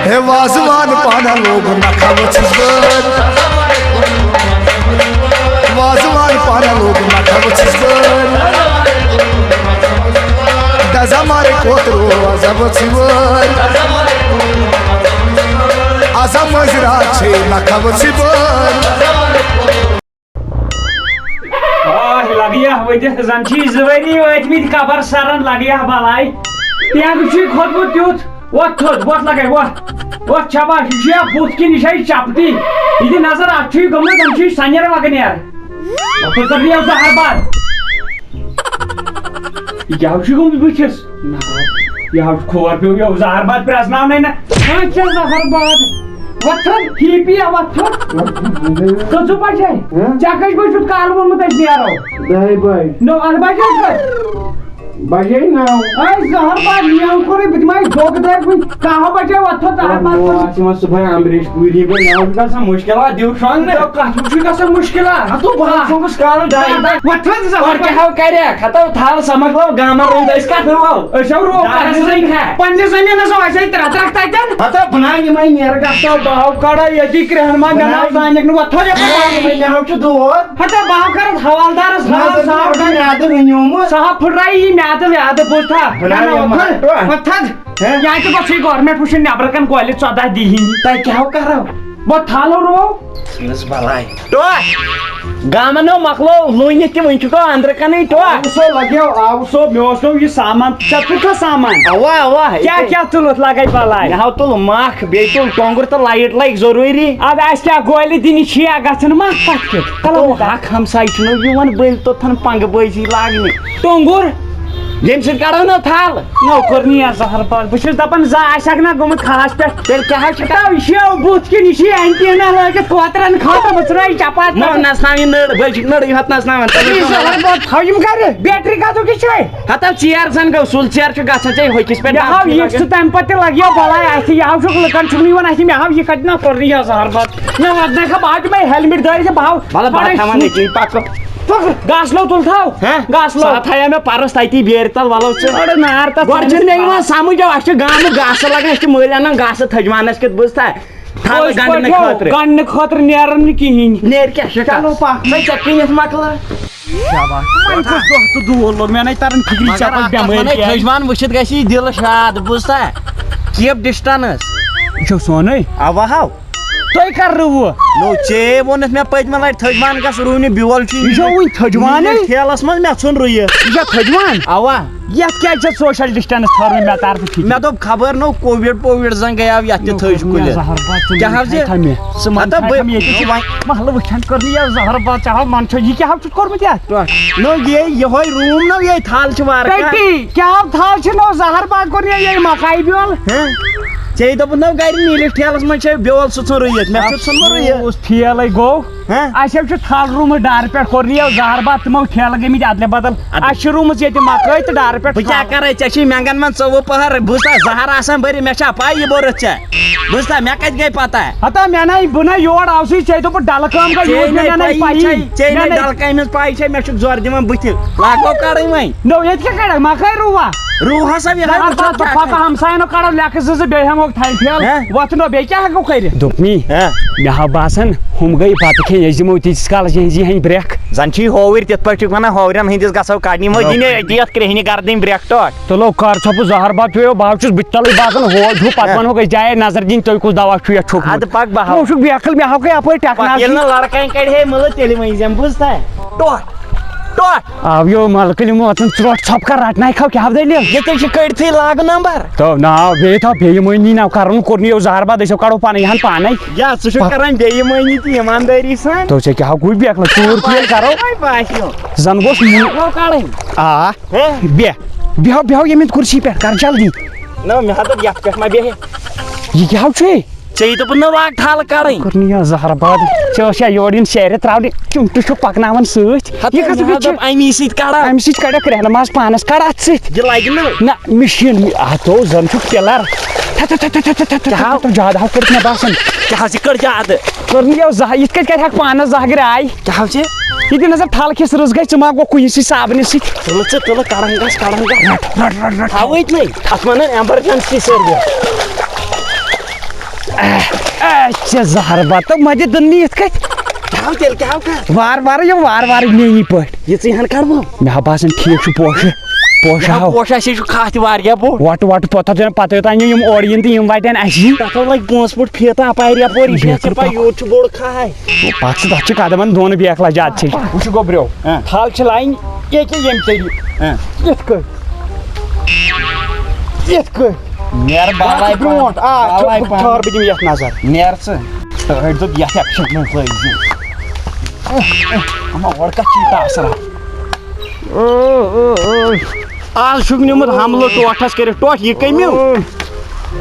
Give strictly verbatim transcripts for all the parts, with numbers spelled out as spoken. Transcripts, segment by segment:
ہے وازوان پانہ لوگ نکھٕ ؤژھِس بٲرۍ۔ وازوان پانہ لوگ نکھٕ ؤژھِس بٲرۍ۔ دزا مارے کوترو ازا ؤژھِ وٲرۍ۔ ازا مٔنٛزۍ راتھ چھے نکھٕ ؤژھِ بٲرۍ۔ آہ، لگیا ؤتِتھ، زن چھی زٕ ؤری وٲتمٕتۍ قبر سرن، لگیا بلاے۔ ٹینٛگ چھُے کھوٚتمُت تیُتھ۔ وۄتھ تھوٚد، وۄتھ لگے، وۄتھ۔ وۄتھ چھپا، یہِ چھُ یا بُتھ کِنہٕ یہِ چھا یہِ چپٹی؟ یہِ دِ نظر، اتھ چھُے گوٚمُت، زن چھُے سنیر وگنیر۔ وۄتھ تھوٚد، ژٕ دِیو زہر باد۔ یہِ کیٛاہ چھُ گوٚمُت بٕتھِس؟ نہ، یہِ حظ چھُ کھور پیوٚو، یہِ زہر باد پرٛزناونَے نہ۔ اچھا، زہر باد۔ وۄتھ تھوٚد، ہی پی یا وۄتھ تھوٚد۔ کٔژٕ بجے؟ ہہ؟ ژےٚ کٔژِ بجہِ چھُتھ کالہٕ ووٚنمُت أسۍ نیرو؟ دَہہِ بجہِ۔ نو، اَدٕ بجے کٔژ؟ بجے نَو۔ اے، زہر باد، نیرُن کوٚرُے، بہٕ دِمے دھوکہٕ دَرِ وٕنۍ۔ کاہو بجے وۄتھو، زہر باد نو، کوٚرُے۔ آز یِوان صُبحٲے امبریش پوٗری، بہٕ ناو چھُ گژھان مُشکِلات، دِیِو شۄنٛگ نہ۔ تَتھ چھُ گژھان مُشکِلات۔ ہتو بہٕ آسہٕ گوٚمُت کالہٕ ڈاے۔ وۄتھ تھوٚد زہر اور کیٛاہ ہو کرے؟ ہتو تھل سمکھ لو گامن روٗد، أسۍ کتھ نہٕ وو؟ أسۍ ہو روو دارس پننہِ زٔمیٖن۔ زٔمیٖن۔ پننہِ زٔمیٖنس ہو اَسہِ ہے ترٛےٚ ترٛکھ تتٮ۪ن۔ ہتو بہٕ ناو یِمے نیرٕ گژھو، بہٕ ہو کڑا ییٚتی کرٛہن ما مےٚ ناو بہٕ ناو زانکھ نہٕ، وۄتھ تھوٚد یہِ۔ مےٚ ہو چھُ دود۔ ہتو بہٕ ہو کرٕ حوالدارس نہ، حوال بہٕ صاحب۔ چھُس میادٕ رُنیومُت۔ صاحب پھٕٹرایہِ یہِ میادٕ ویادٕ بوٗزتھا؟ بہٕ ناو نہ، یِمن۔ وۄتھ تھوٚد۔ ہہ؟ وۄتھ تھوٚد۔ ہہ؟ یا تہِ گوٚژھُے گورمنٹ وٕچھُن نٮ۪برٕ کَن کۄلہِ ژۄداہ دِہِنۍ۔ تۄہہِ کیٛاہ ہو کرو؟ بہٕ تھالو روو۔ ٹوٹھ۔ گامن ہو مۄکلو لوٗنِتھ تہِ، وٕنہِ چھُکھ اندرٕ کنٕے ٹوٹھ۔ آو سو لگیو، آو سو، مےٚ اوس نو یہِ سامان، ژےٚ تُلتھا سامان؟ اوا، اوا، کیٛاہ، ییٚتہِ۔ کیٛاہ تُلُتھ لگے بلاے؟ مےٚ ہاو تُل مکھ، بیٚیہِ تُل ٹۄنٛگُر تہٕ لایٹ لگہِ ضروٗری۔ ادٕ اَسہِ کیٛاہ گولہِ دِنہِ چھِ یا گژھن مکھ کتھ کیُتھ؟ تو حق ہمساے چھُنہٕ یِوان بٔلۍ توٚتھن پنٛگہٕ بٲزی لاگنہِ۔ ٹۄنٛگُر؟ ییٚمہِ سۭتۍ کڑو نہ تھل۔ نوکر نیر زہر باد۔ بہٕ چھُس دپان زانٛہہ آسہِ ہا نہ گوٚمُت کھہس پٮ۪ٹھ۔ تیٚلہِ کیٛاہ حظ چھُ کرُن؟ تَو یہِ چھُ بُتھ کِنۍ، یہِ چھُ اینٹینا لٲگِتھ کوترن خٲطرٕ، بہٕ ژھٕنرٕ یہِ چپاتھ۔ نہ، نژناو یہِ نٔر، بٔلۍ چھِ نٔرٕے ہوت نژناوان۔ یہِ زہر باد تھاو یِم گرِ۔ بیٹری کتھُک یہِ چھے؟ ہتا ژیر زن گوٚو، سُل ژیر چھُ گژھان ژےٚ ہوٚکِس پٮ۪ٹھ مےٚ ہاو دبجی یہِ لگان۔ سُہ تمہِ پتہٕ تہِ لگہِ یہِ بلاے اَسہِ، یہِ ہاو چھُکھ لُکن چھُکھ نہٕ یِوان اَسہِ، مےٚ ہاو یہِ کتہِ نہ کوٚر نہٕ یہِ زہر باد۔ مےٚ وۄتنٲے کھا بہٕ ہاو تِمے ہیلمٹ دٲرِتھ، بہٕ ہاو مطلب بہٕ پڑھے تھاوان سُچ۔ أتی پکو۔ گاسلو تُل تھاو۔ ہہ؟ گاسلو۔ سۄ تھایو مےٚ پرُس تتی بیرِ تل، ولو ژٕ۔ اورٕ نار تتھ گۄڈٕ چھُنہٕ مےٚ یِوان سمجھ، اَسہِ چھُ گامُک گاسہٕ لگان، اَسہِ چھِ مٔلۍ انان گاسہٕ تھٔجوانس کِتھ، بوٗزتھا؟ تھل پٔزۍ گنڈنہٕ پٲٹھۍ ہو، خٲطرٕ۔ گنڈنہٕ خٲطرٕ نیران نہٕ کِہیٖنۍ۔ نیرِ کیٛاہ شِکار؟ چلو پکھ۔ ژٕ ژےٚ کٕنِتھ مۄکلٲو۔ شاباش۔ وۄنۍ کُس دۄہ تہٕ دوٗر لوٚگ مےٚ نَے تران فِکرِ، مگر ژےٚ پتہٕ اَتھ بٮ۪مٲرۍ منٛز کیٛازِ؟ تھٔجوان وٕچھِتھ گژھِ یہِ دِل شاد، بوٗزتھا؟ Keep distance. یہِ چھُ سونُے۔ اوا ہاو۔ تُہۍ کر رُوٕ؟ نو، ژےٚ ووٚنُتھ مےٚ پٔتمہِ لٹہِ تھٔجوان گژھ رُونہِ، بیول چھُ یہِ چھو وٕنہِ تھٔجوانٕے؟ ٹھیلس منٛز، مےٚ ژھُن رُیِتھ۔ یہِ چھا تھٔجوان؟ اوا۔ یتھ کیازِ چھِ سوشل ڈسٹنس تھٲومٕژ مےٚ طرفہٕ فِکرِ؟ مےٚ دوٚپ خبر نو کووِڈ پووِڈ زن گٔیاو یتھ تہِ تھٔج کُلہِ۔ زہر باد ژٕ کیٛاہ حظ چھِ؟ تھاے مےٚ۔ ژٕ مَن مطلب تھاے بہٕ تھاے مےٚ ییٚتہِ چھُ وۄنۍ محلہٕ وٕچھان کٔر نہٕ یہِ زہر باد ژےٚ ہاو من چھو یہِ کیٛاہ حظ چھُتھ کوٚرمُت یتھ؟ نو یے یہوے روٗم نو یے تھل چھِ وارٕ کانٛہہ۔ ٹٹی، کیٛاہ تھل چھِ نو زہر باد کوٚر یہِ یہِ مکایہِ بیول؟ ہہ؟ ژےٚ دوٚپُتھ نو گرِ نیٖلِس ٹھیلس منٛز چھے بیول سُہ ژھُن رُیِتھ، مےٚ چھُ ژھُنمُت رُیِتھ۔ اوس ٹھیلے گوٚو۔ ہہ؟ اَسہِ حظ چھُ تھل روٗمٕژ ڈارٕ پٮ۪ٹھ، کوٚر نہٕ یہِ زہر باد، تِمو ٹھیلہٕ گٔمٕتۍ ادلہِ بدل۔ اَدٕ اَسہِ چھِ روٗمٕژ ییٚتہِ مکٲے تہٕ ڈارٕ پٮ۪ٹھ بہٕ کیٛاہ تھل۔ کرے؟ ژےٚ چھُے مٮ۪نٛگن منٛز ژوٚوُہ پٔہر، بوٗزتھا، زہر آسان بٔرِتھ، مےٚ چھا پَے یہِ بوٚرُتھ ژےٚ؟ بوٗزتھا، مےٚ کَتہِ گٔے پَتہ؟ ہتا مےٚ نَے، بہٕ نَے یور آوسٕے، ژےٚ دوٚپُتھ ڈلہٕ کٲم گٔے ژےٚ یوٗت، مےٚ نَے نَے پَیی پَیی چھے، چھے، ژےٚ مےٚ نَے نَے۔ ڈلہٕ کامہِ ہٕنٛز پَے چھے، مےٚ چھُکھ زورٕ دِوان بٕتھِ۔ لاگو کَرٕنۍ وۄنۍ۔ نو، ییٚتہِ کیٛاہ کَڑکھ؟ مکٲے رُوا؟ رُو ہسا یِہوٚے زہر وٕچھو باد تہٕ کیٛاہ پَتہٕ کَرِ۔ ہمساین کَڑو لیٚکھٕ زٕ زٕ بیٚیہِ ہٮ۪مو تھل ٹھیل۔ ہہ؟ وۄتھ نو، بیٚیہِ کیٛاہ ہٮ۪کو کٔرِتھ؟ دوٚپمی، ہہ؟ مےٚ ہا باسان، ہُم گٔے بَتہٕ کھیٚنۍ، أسۍ دِمو تیٖتِس کالَس یِہٕنٛزِ ہٮ۪نۍ برٛٮ۪کھ۔ زَن چھُے ہووٕرۍ تِتھ پٲٹھۍ چھُکھ وَنان، ہوورٮ۪ن ہٕنٛدِس گژھو کَڑنہِ، وۄنۍ دِنۍ أتی یَتھ کرٛیٚہنہِ گردٕنۍ برٛٮ۪کھ ٹۄٹھ۔ تُلو کر ژھۄپہٕ زہر باد پیٚیو، بہٕ ہا چھُس بہٕ تہِ تَلٕے باسان، ہوج ہیوٗ، پَتہٕ ہہ۔ وَنہوکھ أسۍ جایے نظر دِنۍ، تُہۍ کُس دوا چھُو یَتھ چھوٚکمُت؟ اَدٕ پَکھ بہٕ ہاوٕ۔ ژٕ اوسُکھ بیکھل، مےٚ ہاو گٔے اَپٲرۍ پَتہٕ ٹٮ۪کنالجی۔ ییٚلہِ نہٕ لڑکَے کَڑِ ہے مٕلہٕ، تیٚلہِ ؤنۍ زٮ۪م، بوٗزتھا؟ ٹۄٹھ، ٹۄٹھ۔ آو یو ملکہٕ نِمو اَتَن ژرٛوٹھ ژھۄپہٕ کر رَٹناے کھاو، کیٛاہ دٔلیٖل؟ ییٚتہِ چھِ کٔڑتھٕے لاگہٕ نمبر۔ تو ناو بیٚیہِ تھاو بے ایٖمٲنی ناو کَرُن کوٚر نہٕ یو زہر باد، أسۍ ہو کَڑو پَنٕنۍ ہَن پانَے۔ یا ژٕ چھُکھ پَتہٕ کران بے ایٖمٲنی تہٕ ایٖماندٲری سان؟ تو ژےٚ کیٛاہ ہاو گوٚو بیکھلہٕ ژوٗر فیل کَرو؟ وۄنۍ باسیو۔ زَن گوٚژھ مُ-، ہو کَڑٕنۍ۔ آ۔ ہے؟ بیٚہہ، بیٚہو، بیٚہو ییٚمہِ کُرسی پٮ۪ٹھ، کَر جلدی۔ نہ، مےٚ ہا دوٚپ یَتھ پٮ۪ٹھ ما بیٚہہِ۔ یہِ کیٛاہ ہاو چھُے؟ ژےٚ یی دوٚپُتھ نہ لاگ ٹھل کڑٕنۍ۔ کوٚر نہٕ یہِ زہر باد۔ ژےٚ ٲس یا یورٕ یُن سیرِ ترٛاونہِ، چُمٹہٕ چھُکھ پکناوان سۭتۍ۔ ہتہٕ یہِ کتھ مےٚ ہا چھُ؟ دوٚپ اَمی سۭتۍ کڑو۔ اَمہِ سۭتۍ کڑکھ کرٛیٚہنہٕ ماز پانس، کڑ اتھ سۭتۍ۔ یہِ لگہِ نہٕ۔ نہ، مِشیٖن، اتھ دوٚو زن چھُکھ پِلر۔ تھہ، تھہ، تھہ، کیٛاہ ہاو؟ زیادٕ ہاو کٔرِتھ مےٚ باسان۔ کیٛاہ حظ یہِ کٔر زیادٕ؟ کٔر نہٕ یہِ زہر، یِتھ کٔنۍ کرِ ہاکھ پانس زہر آے۔ کیٛاہ حظ چھِ؟ یہِ دِ نظر تھل کِژھ رٕژ گٔے، ژٕ ما گوٚو کُنہِ سۭتۍ صابنہِ سۭتۍ۔ تُلہٕ ژٕ تُلہٕ، کڑان گژھ، کڑان گژھ۔ رٹ، رٹ، رٹ، رٹ۔ تھاوٕے تُہۍ، اتھ ونان ایمرجنسی سٔروِس۔ اے، اے، ژےٚ زہر بتہٕ مَتہِ دٕننہٕ یِتھ کٔٹھۍ۔ کیٛاہ ہو تیٚلہِ، کیٛاہ ہو کر؟ وار وارٕ یِم وار وارٕ میٛٲنی پٲٹھۍ۔ یِژٕے ہن کر بہٕ۔ مےٚ ہا باسان ٹھیٖک چھُ پوشہٕ، پوشہٕ ہاو۔ پوشہٕ ہا چھُ کھاہ تہِ واریاہ بوٚڑ۔ وۄٹہٕ وۄٹہٕ پتہٕ تَتھ پتہٕ یوٚتام یِم اورٕ یِن تہٕ یِم وَٹن اَسی۔ تَتھ ہا لگہِ پانٛژھ فُٹ فیٖتہٕ اَپارِ یَپٲرۍ، یہِ چھےٚ بِلکُل ژےٚ پَے پَکھ۔ یوٗت چھُ بوٚڑ کھاہ۔ پَکھ ژٕ، تَتھ چھِ قدمن دۄن بیکھ لَجہِ، زیادٕ چھِ۔ وٕچھ گوٚبریو، ہاں۔ تھل چھِ لاینہِ ییٚکیٛاہ ییٚمہِ طٔریٖقہٕ۔ ہاں۔ یِتھ کٔنۍ۔ یِتھ کٔنۍ۔ نیر بالے پہن۔ برونٛٹھ۔ آ، بالے چھُ، پہن۔ ٹھٔہر، بہٕ دِمہٕ یَتھ نظر۔ نیر ژٕ۔ أڑۍ دوٚپ یَتھ ایکشن منٛز لٲگۍ زِ۔ اما اورٕ کَتھ چھِ یہِ ٹاسرا؟ آز چھُکھ نیوٗمُت حملہٕ ٹوٹھس کٔرِتھ۔ ٹوٹھ یہِ کٔمیُو؟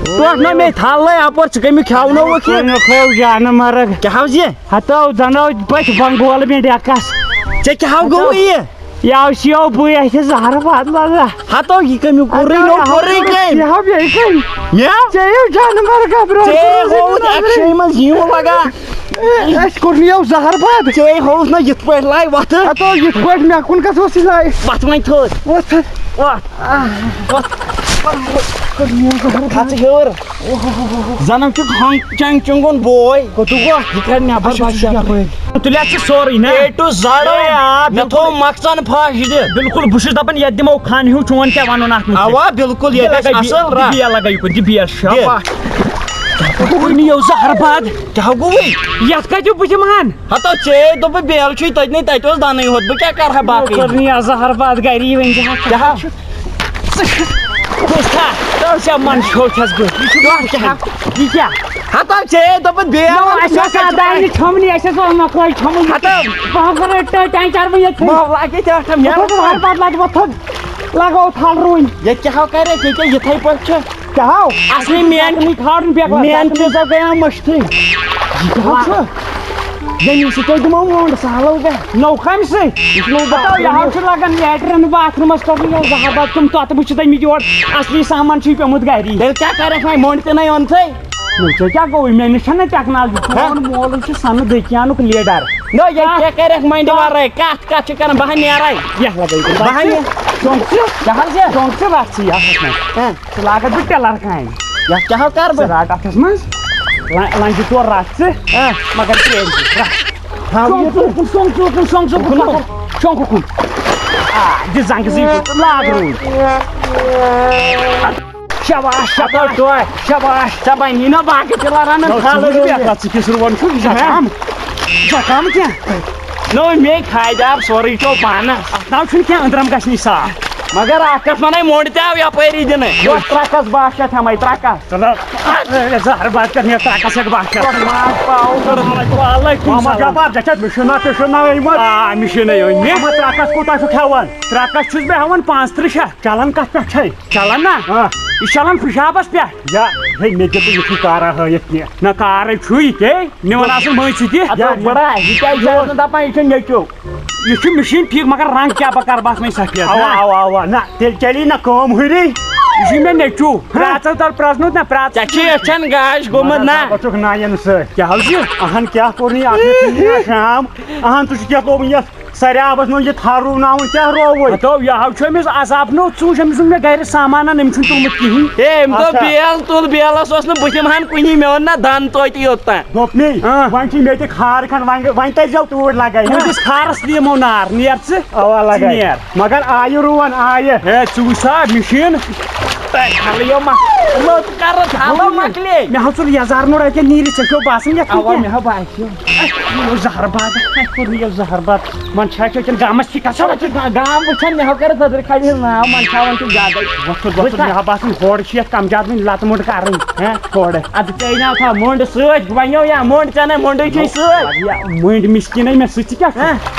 ٹوٹھ نہ مے تھل لے اپور، ژٕ کٔمیُو کھیاونووُکھ یہِ؟ کھیو جانہٕ مرگ۔ کیٛاہ حظ یہِ؟ ہتو زنو پٲٹھۍ بنگول مےٚ ڈیکس۔ ژےٚ کیٛاہ ہو گوٚو یہِ؟ یاو شیو بٕے اَسہِ زہرٕ بدلہٕ۔ ہتو یہِ کٔمیُو کوٚرُے نو کوٚرُے کٔمۍ؟ یہِ ہو بیٚیہِ کٔمۍ؟ مےٚ؟ ژےٚ یو جانور گبرو۔ ژےٚ ہووُتھ ایکشنہِ منٛز یِم لگا۔ اَسہِ کوٚر نہٕ یو زہر بد۔ ژےٚ ہووُتھ نہ یِتھ پٲٹھۍ لایہِ وۄتھٕ۔ ہتو یِتھ پٲٹھۍ مےٚ کُن کتھ اوس یہِ لایہِ؟ وۄتھ وۄنۍ تھوٚد۔ وۄتھ۔ وۄتھ۔ وۄتھ۔ کھژ ہیوٚر۔ زنم چھُ ہنگ چنگ چنگُن بوے۔ کوٚتُک گوٚو؟ یہِ کَڑِ نٮ۪بر اچھا، بس ژٕ چھُکھ یَپٲرۍ۔ یَپٲرۍ۔ تُلِتھ چھُ سورُے نا؟ A to Z۔ اے، آ، مےٚ بِلکُل۔ تھوٚو مۄخصر پھش دِتھ۔ بِلکُل، بہٕ چھُس دَپان یَتھ دِمو خانہِ ہیوٗ چون کیٛاہ وَنُن اَتھ مُتعلِق۔ اَوا، بِلکُل، یہِ یہِ گژھِ لَگے بی-، اَصٕل یہِ رَ۔ بیل لَگے یُکُن، یہِ بیل شاباش۔ کوٚر مےٚ یہِ زہر باد۔ کیٛاہ گوٚوُے؟ یَتھ کَتہِ بہٕ دِمہٕ ہَن؟ ہَتو ژےٚ دوٚپُے بیل چھُے تٔتنٕے، تَتہِ اوس دَنٕے ہوت، بہٕ کیٛاہ کَرٕ ہا باقٕے؟ کوٚر مےٚ یہِ زہر باد گَری وۄنۍ کیٛاہ کَرٕ؟ کیٛاہ؟ کُس تھا؟ تَو ژےٚ من شوچھس بہٕ۔ یہِ چھُ کیٛاہ؟ یہِ کیٛاہ؟ ہتو ژےٚ دوٚپُت بیٚیہِ نو، اَسہِ اوس اَتھ دانہِ چھۄمبنہِ، اَسہِ اوس مۄکلٲے چھۄمبُن۔ ہتو۔ بہٕ ہا کرٕ ٹٲ-، ٹٮ۪نٛچر وۄنۍ ییٚتھٕے۔ مۄکلاے کہِ ژےٚ چھَم یَتھ یَتھ پَتہٕ لَگہِ وۄتھُن۔ لَگو تھل رُوٕنۍ۔ یہِ کیٛاہ ہو کَرے ژےٚ کیٛاہ یِتھَے پٲٹھۍ چھُ؟ کیٛاہ ہو؟ اَصلی مین، ژےٚ کٕنٕے کھارُن بیٚکھ وَتھ، مین ژےٚ کٕنٕے۔ چیٖزو گٔیو مٔشتھٕے۔ یہِ کیٛاہ ہو چھُ؟ ییٚمہِ سۭتۍ تۄہہِ دِمو وونٛڈ سہلو گژھِ۔ نو کَمہِ سۭتۍ؟ یہِ چھُ نو ہتو، یہِ حظ چھُ لَگان لیٹرِن باتھ روٗمَس کَرُن، یہِ زَہر بَتہٕ کٕم تۄتہٕ بہٕ چھُس دٔمِتۍ یور، اَصلی سامان چھُے پیوٚمُت گَری۔ تیٚلہِ کیٛاہ کَرٮ۪کھ وۄنۍ، مونٛڈ تہِ نَے اوٚن ژٕے؟ نو ژےٚ کیٛاہ گوٚوُے؟ مےٚ نِش چھَنہٕ ٹٮ۪کنالجی، ہہ؟ چون مول چھُ سَنہٕ دٔکیانُک لیٖڈَر۔ نو ییٚتہِ کیٛاہ کَرٮ۪کھ مۄنٛڈِ وَرٲے؟ کَتھ کَتھ چھِ کَران؟ بہٕ ہا نیرَے۔ یَتھ لَگٲیِو تُہۍ۔ بہٕ ہا نیر-، شۄنٛگ ژٕ۔ کیٛاہ حظ یہِ؟ شۄنٛگ ژٕ، رَٹھ ژٕ یہِ اَتھَس منٛز۔ ہہ؟ ژٕ لاگَکھ بہٕ ٹِلَر کامہِ۔ یَتھ کیٛاہ ہو کَرٕ ژٕ بہٕ؟ رَٹھ اَتھَس منٛز۔ لَ-، لَنٛجہِ ژور رَٹھ ژٕ۔ ہہ؟ مگر ترٛیش دِ، رَٹھ۔ ہاں، شۄنٛگ یہِ ژٕ اُکُن، شۄنٛگ ژٕ اُکُن، شۄنٛگ ژٕ اُکُن، اُکُن۔ پَکھ۔ شۄنٛگ اُکُن۔ آ، دِ زنٛگہٕ زٕ یُکُن، لاگ روٗد۔ شاباش، شاباش، شاباش۔ ژےٚ بَنی نا باقٕے تہِ لَران نہ، ژٕ کھالہٕ چھُکھ روٗد۔ بیٚہتھ، ژٕ کِس رُوان چھُکھ، یہِ چھا ہہ؟ کَم؟ یہِ چھا کَم کینٛہہ؟ نو، مے کھایہِ دار سورُے ژےٚ پانَس۔ اَتھ ناو چھُنہٕ کینٛہہ، أنٛدرَم گژھِ نہٕ یہِ صاف۔ مگر اَکھ کَتھ وَنَے، مۄنٛڈ تہِ آو یَپٲری دِنہٕ۔ یۄس ترٛکَس بَہہ شیٚتھ ہٮ۪مَے، ترٛکَس۔ ژٕ نہ، اے، زہر بَتہٕ کَتھ مےٚ ترٛکَس ہٮ۪کہٕ بَہہ شیٚتھ۔ ماز پاو۔ وعلیکُم محمد السلام۔ جعفر، ژےٚ چھَتھ مِشیٖن نا، ٹِشیٖن نا أنۍمٕژ؟ آ، مِشیٖن ہے أنۍ مےٚ۔ اَما ترٛکَس کوٗتاہ چھُکھ ہٮ۪وان؟ ترٛکَس چھُس بہٕ ہٮ۪وان پانٛژھ تٕرٛہ شیٚتھ۔ چَلان کَتھ پٮ۪ٹھ چھَے؟ چَلان نا؟ آ۔ یہِ چھِ چَلان پِشابَس پٮ۪ٹھ۔ یا، ہے، مےٚ دِ تہٕ یُتھُے کارا ہٲیِتھ کینٛہہ۔ نہ، کارٕے چھُے، ہے، نِوان آسان مٔنٛزۍ سۭتہِ۔ اَدٕ یا، بڑا، یہِ کیٛازِ چھِ آسان دَپان، یہِ چھُ نیٚچوٗ؟ یہِ چھُ مِشیٖن ٹھیٖک، مگر رنٛگ کیٛاہ بہٕ کَرٕ بَس وۄنۍ سفید، اَوا، ہہ؟ اَوا، اَوا، نہ، تیٚلہِ چلی نہ کٲم ہُرے۔ یہِ چھُ مےٚ نیٚچوٗ، ہہ؟ پرٛاژَل تَل پرٛزنووُتھ نہ، پرٛاژ-، ژےٚ چھُے أچھَن گاش گوٚمُت مگر نہ؟ ژٕ بَچُکھ نایَن سۭتۍ۔ کیٛاہ حظ یہِ؟ اَہَن کیٛاہ کوٚر نہٕ یہِ اَتھ نہٕ کِہیٖنۍ نہ شام؟ اَہَن ژٕ چھُکھ یَتھ لوگمُت یَتھ سریابَس منٛز یہِ تھَل رُوناوُن، کیٛاہ رووُے؟ ہَتو، یہِ حظ چھُ أمِس عذاب نوٚو، ژٕ وٕچھ أمۍ سُنٛد مےٚ گَرِ سامان اَن، أمۍ چھُنہٕ تُلمُت کِہیٖنۍ۔ ہے، أمۍ دوٚپ اچھا۔ بیل تُل، بیلَس اوس نہٕ بٕتھِ ہَن کُنی، مےٚ ووٚن نہ دَن توتہِ یوٚت تام۔ دوٚپمَے، آ۔ وۄنۍ چھُے مےٚ تہِ خارٕ کھنٛڈ، وۄنۍ، وۄنۍ تٔرۍزیو توٗرۍ لگے، ہہ؟ تُہٕنٛدِس خارس لیمو نار، نیر ژٕ۔ اوا، ژٕ لگے۔ نیر۔ مگر آیہِ رُوان، آیہِ۔ ہے، ژٕ وٕچھ سا مِشیٖن۔ تۄہہِ کھلہٕ یو مۄکھ-، لوٚت کرٕ، تھلو مۄکلے۔ مےٚ حظ ژوٚل یزار نوٚر اَتہِ نیٖرِتھ، ژےٚ چھو باسان یَتھ اوا، کیٛاہ؟ مےٚ ہا باسیو۔ اَسہِ کوٚر یہِ زہر باد، اَسہِ کوٚر نہٕ یہِ زہر باد۔ وۄنۍ چھا أسۍ ییٚتٮ۪ن گامس چھِ گژھان؟ أسۍ چھِ گا-، گام وٕچھان، مےٚ ہا کٔر نظرِ خٲلی ہٕنٛز ناو، وۄنۍ چھا وۄنۍ چھُ زیادَے۔ وۄتھ، وۄتھ، وۄتھ، وٕچھ سا۔ مےٚ ہا باسان ہورٕ چھِ یَتھ کم زیادٕ وٕنہِ لَتہٕ موٚنٛڈ کَرٕنۍ۔ ہہ؟ کھوڑ۔ اَدٕ ژےٚ ناو تھاو مۄنٛڈ سۭتۍ، بہٕ وَنیو یا مۄنٛڈ ژےٚ نَے مۄنٛڈٕے چھے سۭتۍ۔ یا مٔنٛڈۍ مِسکیٖنَے مےٚ سۭتۍ ژٕ کیٛاہ چھُکھ؟ ہہ؟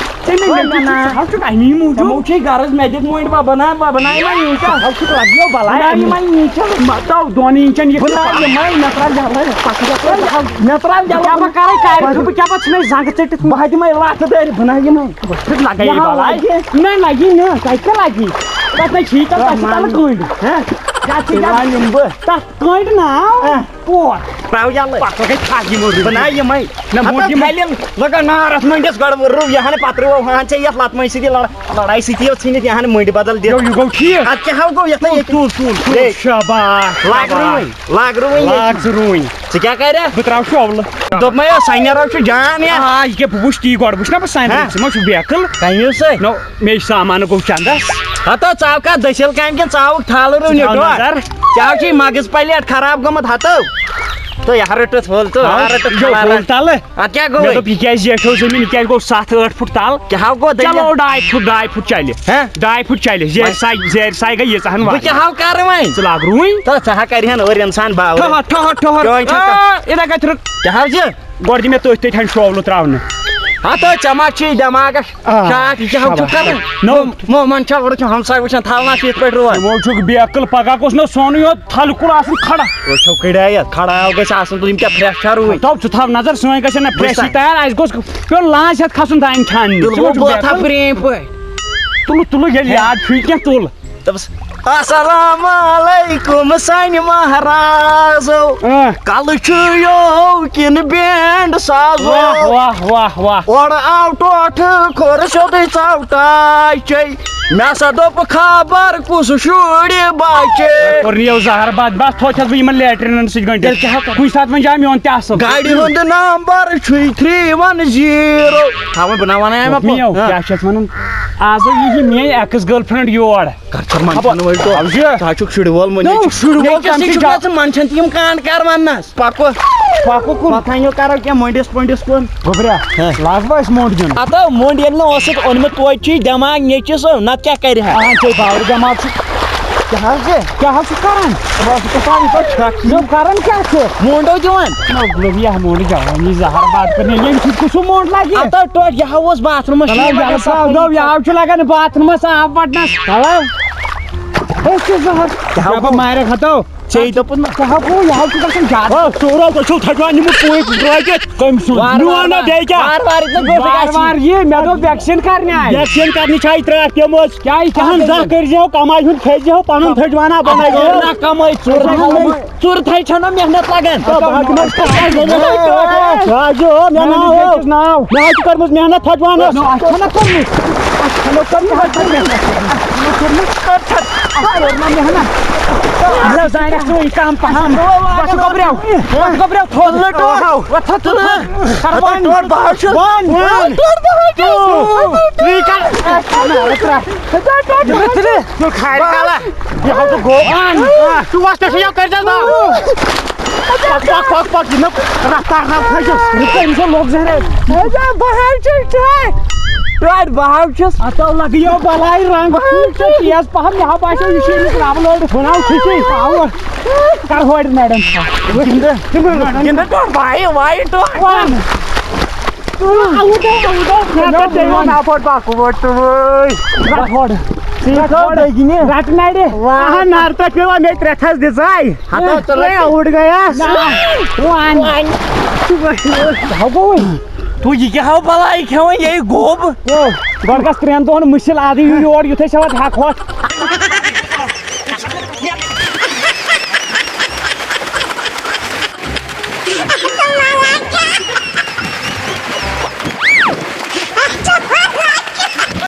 ژےٚ مےٚ وَن مٔنٛڈۍ نا۔ ژٕ حظ چھُکھ اَمی موٗجوٗب۔ ژےٚ موٗ چھے غرض مےٚ دِتھ مۄنٛڈۍ بَب، بَناو بَب، بَناو یِمَے یِنچَل۔ ژٕ حظ چھُکھ لَگیو بَلاے۔ بَناو یِمَے یِنچَل۔ مَہ تاو دۄن اِنچَن یہِ بَناو یِمَے، مےٚ ترٛاو یَلہٕ، پَکھ یَپٲرۍ، مےٚ ترٛاو یَلہٕ۔ کیٛاہ بہٕ کَرَے کارِ، بہٕ کیٛاہ پَتہٕ ژھٕنَے زَنٛگہٕ ژٔٹِتھ؟ بہٕ ہا دِمَے لَتھ دٲرِتھ، بَناو یِمَے۔ ژٕ لَگَے یہِ یہِ حظ بَلاے۔ لَگہِ۔ نہ، لَگہِ نہٕ، تَتہِ کیٛاہ لَگہِ؟ تَتھ نَے چھِی تَتھ، تَتھ چھِ تَلہٕ کٔنٛڈۍ۔ ہہ؟ تَتھ چھِ ژٕ وَن یِم بہٕ۔ تَتھ کٔنٛڈۍ نا۔ ہہ؟ اور۔ ترٛاو یَلہٕ۔ پَتہٕ گٔے تھَکھ یِمو رُوِتھ۔ بہٕ نہ یِمَے۔ نہ، ہَتہٕ موٗدۍ یِمَے۔ کھَلٮ۪ن لَگان نارَس مٔنٛڈِس گۄڈٕ رُو یہِ ہَن پَتہٕ رُوو ہَن ژےٚ یَتھ لَتہٕ مٔنٛڈۍ سۭتی لَڑ-، لَڑایہِ سۭتی یوت ژھٕنِتھ یہِ ہَن مٔنٛڈۍ بَدَل دِتھ۔ یو، یہِ گوٚو ٹھیٖک۔ اَدٕ کیٛاہ ہاو گوٚو یَتھ نہ ییٚتہِ؟ تُل، تُل، تُل۔ ہے۔ شاباش، لاگ شاباش۔ رُوٕنۍ، لاگ رُوٕنۍ لاگ ییٚتہِ۔ ژٕ رُوٕنۍ۔ ژٕ کیٛاہ کَرَکھ؟ بہٕ ترٛاوٕ شولہٕ۔ دوٚپمَے یو سَنیرو چھُ جان یا۔ آ، یہِ کیٛاہ بہٕ وٕچھٕ تی گۄڈٕ، وٕچھ نہ بہٕ سَنیرو، ہہ؟ ژٕ ما چھُکھ بیکٕل؟ کَمہِ سۭتۍ؟ نو، مےٚ چھِ سامان گوٚو چَندَس۔ ہَتو، ژٕ آو کَتھ دٔسِل کامہِ کِنہٕ ژٕ آوُکھ ٹھالہٕ رُونہِ ژٕ تھاو ڈۄٹھ؟ نظر۔ ژےٚ ہاو چھُے مَگٕز پَلیٹ خراب گوٚمُت ہَتو۔ تہٕ یہِ ہا رٔٹِتھ ہُل تہٕ ہا ہاو، رٔٹِتھ یہِ گوٚو خراب۔ ہُل تَلہٕ۔ اَدٕ کیٛاہ گوٚو؟ مےٚ دوٚپ، یہِ کیٛازِ زیٹھیو زٔمیٖن، یہِ کیٛازِ گوٚو سَتھ ٲٹھ فُٹ تَل؟ کیٛاہ ہاو گوٚو دٔلیٖل؟ چلو، ڈاے فُٹ، ڈاے فُٹ چَلہِ۔ ہہ؟ ڈاے فُٹ چَلہِ، زیرِ ساے، زیرِ ساے گٔے ییٖژاہ ہَن بہٕ واریاہ۔ کیٛاہ ہاو کَرٕ وۄنۍ؟ ژٕ لاگ رُوٕنۍ۔ تہٕ ژٕ ہا کَرِہَن أڑۍ اِنسان باورٕ۔ ٹھٔہر، ٹھٔہر، ٹھٔہر۔ چٲنۍ چھا آ، کَتھ؟ یِتھَے کَتھ رُک۔ کیٛاہ ہاو چھِ؟ گۄڈٕ دِ مےٚ تٔتھۍ تٔتھۍ ہَن شولہٕ ترٛاونہٕ۔ ہَتو، ژےٚ ما چھُے دٮ۪ماغَس آ، شاٹ، یہِ کیٛاہ ہاو چھُکھ شاباش۔ کَران؟ نو۔ مو-، مومَن چھا اورٕ چھُ ہمساے وٕچھان، تھَل ما چھِ یِتھ پٲٹھۍ رُوان؟ یِمو چھُکھ بیکٕل، پَگاہ گوٚژھ نہ سونُے یوت تھَل کُل آسُن کھڑا۔ أسۍ چھَو کٔڑۍ یَتھ، کھڑا آو گژھِ آسُن، تُہۍ یِم کیٛاہ fresh چھا رُوٕنۍ؟ تَو ژٕ تھاو نظر، سٲنۍ گژھن نہ fresh وٕچھ سا۔ تیار، اَسہِ گوٚژھ پیوٚن لانٛچ ہٮ۪تھ کھَسُن دانہِ چھاننہِ۔ تُلہٕ ژٕ ما بہٕ چھُکھ بوتھا بیکٕل؟ پرٛیم پٲٹھۍ۔ تُلہٕ، تُلہٕ، ییٚلہِ یاد چھُے کینٛہہ تُل۔ دوٚپُس، "السلام علیکم سانہِ مہرازو۔ اۭں۔ کلہٕ چھُ یو کِنہٕ بینڈ سازو؟" واہ، واہ، واہ، واہ۔ اورٕ آو ٹوٹھٕ کھوٚر سیوٚدُے ژاو ٹاچے۔ مےٚ سا دوٚپ خبر کُس شُرِ بچے۔ کوٚر نہٕ یو زہر بد، بس تھوٚو چھَس بہٕ یِمن لیٹرینن سۭتۍ گٔنٛڈِتھ۔ تیٚلہِ کیٛاہ ہا کرٕ؟ کُنہِ ساتہٕ وۄنۍ جام میون تہِ اصٕل۔ گاڑِ ہُنٛد نمبر چھُے three one zero۔ تھاوَے بہٕ نہ وَنَے مےٚ دوٚپمَے پَتہٕ۔ یو، ہاں۔ کیٛاہ چھَس وَنان؟ آز یی مےٚ ex girlfriend یور۔ کر چھُکھ منٛدچھان وٲلۍ تو؟ ہاو جی۔ ژٕ ہا چھُکھ شُرۍ وول مٔنٛدِچھ۔ نو، شُرۍ وول نیٚچوِس کَم نِش چھُ چھُکھ زیادٕ۔ ژٕ منٛدچھان تہِ یِم کانٛڈ کر وَننَس۔ پَکو۔ پَکو کُن۔ پَکھ ہا یو کَرو کینٛہہ مٔنٛڈِس پٔنٛڈِس کُن۔ گوٚبریا، ہہ۔ لاگ وۄنۍ أسۍ مٔنٛڈ دیُن۔ ہتو مٔنٛڈ ییٚلہِ نہٕ اوسُکھ اوٚنمُت توتہِ چھُے دٮ۪ماغ نیٚچوِس، نتہٕ کیٛاہ کَرِ ہا؟ اہن چھے باورٕ دٮ۪ماغ چھُ۔ کیٛاہ حظ چھِ؟ کیٛاہ حظ چھُکھ کَران؟ بہٕ حظ چھُس دَپان یہِ پَتہٕ چھَکھ۔ نو کَران کیٛاہ چھُ؟ مونٛڈو دِوان۔ نو گوٚبریا مونٛڈ جوان یہِ زہر باد کٔرنہِ ییٚمہِ سۭتۍ کُس ہیوٗ مونٛڈ لَگہِ؟ ہتو ٹوٹھ یہِ ہا اوس باتھ روٗمَس چلو، منٛز یہِ لَگان ہسا صاف۔ گوٚو، یہِ حظ چھُ لَگان باتھ روٗمَس آب وَٹنَس۔ چلو۔ أسۍ چھِ زٕ ہَتھ۔ کیٛاہ ہا گوٚو؟ مارٮ۪کھ ہَتو۔ ژےٚ دوٚپُتھ نہ۔ کیٛاہ ہا گوٚو؟ یہِ حظ چھُ گژھان زیادٕ۔ آ، سورو، تُہۍ چھِو تھَکان یِمہٕ پوٗتۍ درٛٲکِتھ۔ کٔمۍ سُنٛد؟ وارٕ میون وارٕ نا بیٚیہِ کیٛاہ؟ وارٕ وارٕ یِتھ نہٕ گوٚو وارٕ گژھِ۔ وارٕ یہِ، مےٚ دوٚپ vaccine کرنہِ آیہِ۔ Vaccine کرنہِ چھِ آیہِ ترٛٹھ پیمٕژ۔ کیٛازِ کیٛاہ اہن زانٛہہ گژھِ؟ کٔرۍ زیو کماے ہُنٛد کھیٚے زیو پنُن تھٔج وانہ بنٲیِو۔ اگر نہ کمٲے ژوٚر تھاوو۔ ژوٚر تھاوِ چھَنہ محنت لگان۔ تہٕ بہٕ ہا دِمے۔ راجو، مےٚ ناو ہو۔ ناو۔ مےٚ حظ چھِ کٔرمٕژ محنت تھٔج وانَس۔ نہ، اَتھ چھَنہ کٔرمٕژ۔ اَتھ چھَنہ کٔرمٕژ۔ اَتھ چھَنہ کٔرمٕژ۔ اَتھ کٔر نہ محنت۔ مےٚ زانٮ۪کھ ژٕ وٕنہِ کم پہم۔ وۄتھ گوٚبریو۔ وۄتھ گوٚبریو تھوٚد۔ تُل لٔٹوٗر۔ وۄتھ تھوٚد، تُل تھوٚد۔ کر بنٛد۔ تُل لٔٹوٗر، بہٕ حظ چھُس۔ بنٛد۔ بنٛد۔ لٔٹوٗر، بہٕ حظ چھُس۔ تُل۔ تُل کر۔ تُل کھارِ کالہ۔ یہِ حظ گوٚو۔ بنٛد۔ ژٕ وۄتھ، ژےٚ چھُے یَوٕ کٔرۍ زیو نا۔ پک، پک، پک، پک، یہِ نہٕ رفتار نہ کھٔسِس۔ یہِ کٔمۍ سُنٛد لوٚگ زہرے؟ ہے، بہٕ حظ چھُس ٹھوٚٹھ۔ ٹھوٚٹھ، بہٕ حظ چھُس۔ اَتھ آو لگہٕ یو بلاے رنگ۔ بہٕ حظ چھُس۔ تیز پہم، مےٚ ہا باسیو، یہِ چھُ أمِس رب لوڈ۔ بہٕ ناو چھُسٕے پاور۔ کر ہورِ میڈم۔ گِنٛدٕ، گِنٛدٕ ٹوٚٹ، بھاے، وھاے ٹوٚٹ۔ وَن۔ آوُٹ آو، آوُٹ آو۔ مےٚ کَتہِ تٔمۍ ووٚن اَپٲرۍ پَکُن وۄنۍ تُہۍ؟ رَٹ ہورٕ۔ ٹھیٖک چھا، دٔگِنہِ؟ رَٹ نَرِ۔ واہ۔ اَہَن، نَرِ تَتھ پیوٚو مےٚ ترٛےٚ تھَس دِژاے۔ ہَتہٕ حظ، ژٕ رَٹ۔ اَوُٹ گٔیَس۔ نہ۔ وَن۔ وَن۔ ژٕ ہا گوٚوُے۔ تو یہِ کیٛاہ ہاو بَلاے کھٮ۪وان، یے گوٚب۔ او، گۄڈٕ گژھ ترٛٮ۪ن دۄہَن مٔشِل اَدٕ یہِ یور، یُتھُے ژےٚ وَتھ ہٮ۪کہٕ ہوتھ۔